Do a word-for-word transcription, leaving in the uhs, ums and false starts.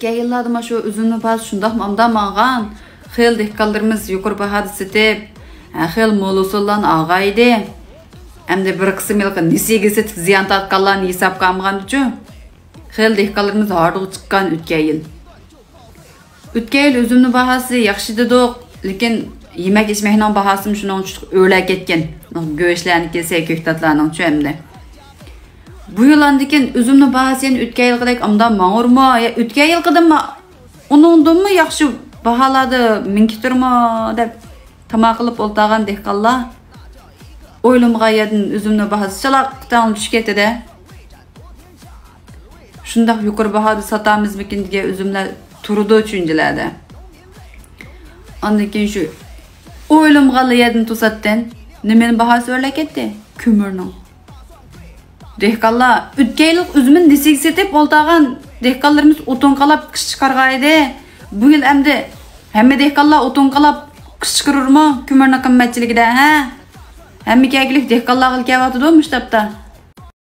ئۆتكەن يىللاردا مانا شۇ ئۈزۈمنىڭ باھاسى شۇنداقمۇ ئامدان ماڭغان. خېلى دېھقانلىرىمىز يۇقىرى باھادا سېتىپ، ھە، خېلى مول ھوسۇللارنى ئالغان ئىدى. ئەمدى بىر قىسىم ھېلىقى نېسىگە سېتىپ زىيان تارتقانلارنى ھېسابقا ئالمىغاندىچۇ؟ خېلى دېھقانلىرىمىز ھاردۇققا چىققان ئۆتكەن يىل. ئۆتكەن يىل ئۈزۈمنىڭ باھاسى ياخشى دېدۇق، لېكىن يېمەك-ئىچمەكنىڭ باھاسىمۇ شۇنىڭ ئۈچۈن ئۆرلەپ كەتكەن. گۆشلەرنىڭكى، سەي-كۆكتاتلارنىڭچۇ ئەمدى. بۇ يىل ئاندىن كېيىن ئۈزۈمنىڭ باھاسى يەنە ئۆتكەن يىلقىدەك ئامدان ماڭۇرمۇ؟ يا ئۆتكەن يىلقىدىنمۇ، ئۇنىڭدىنمۇ ياخشى باھالاردا مىنىپ كېتەرمۇ دەپ تاما قىلىپ ئولتۇرغان دېھقانلار ئويلىمىغان يەردىن ئۈزۈمنىڭ باھاسى شالاققىتاڭ چۈشۈپ كەتتى-دە. شۇنداق يۇقىرى باھادا ساتامىزمىكىن دېگەن ئۈزۈملەر تۇرىدۇ چۈنجىلەردە. ئاندىن كېيىن شۇ ئويلىمىغانلا يەردىن توساتتىن نېمىنىڭ باھاسى ئۆرلەپ كەتتى؟ كۆمۈرنىڭ. دېھقانلار، ئۆتكەن يىللىق ئۈزۈمنى نېسىگە سېتىپ ئولتۇرغان دېھقانلىرىمىز ئوتۇن قالاپ قىش چىقارغان ئىدى. بۇ يىل ئەمدى ھەممە دېھقانلار ئوتۇن قالاپ قىش چىقىرۇرمۇ كۆمۈرنىڭ قىممەتچىلىكىدە، ھە؟ ھەممە كەلگۈلۈك دېھقانلارغىلا كېلىۋاتىدۇ مۇشۇ تاپتا.